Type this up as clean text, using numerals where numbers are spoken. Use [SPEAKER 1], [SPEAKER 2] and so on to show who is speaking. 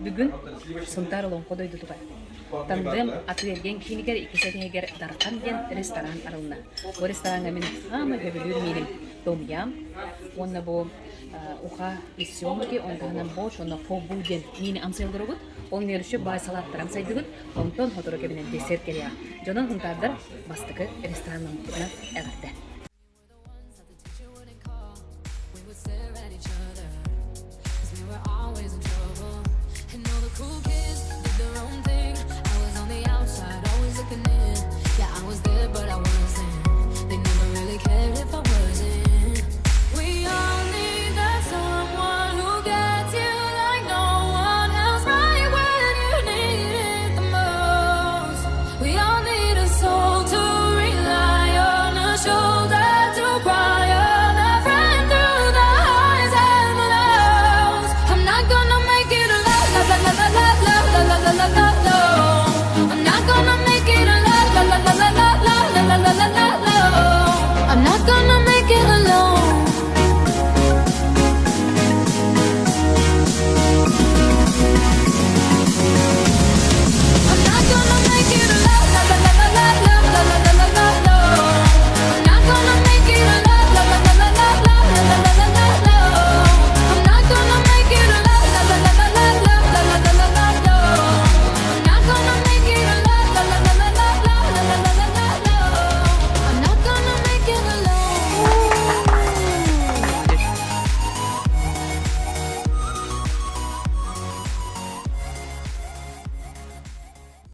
[SPEAKER 1] Бүгүн Сунтаар Олоҥхо дойдутугар Тандем атыы-эргиэн киинигэр иккис этиһигэр Дархан диэн ресторан арылынна. Бу рестораҥҥа мин саамай сөбүлүүр мииним том ям уонна бу уха из семги, он таһынан борщ уонна фобу диэн миини амсайылларыбыт. Ол нөрүшү баай салааттары амсайдыбыт. Онтон сотору кэминэн десерт кэлиэҕэ. Дьонон Сунтаардар бастакы рестораннаммытынан эҕэрдэ.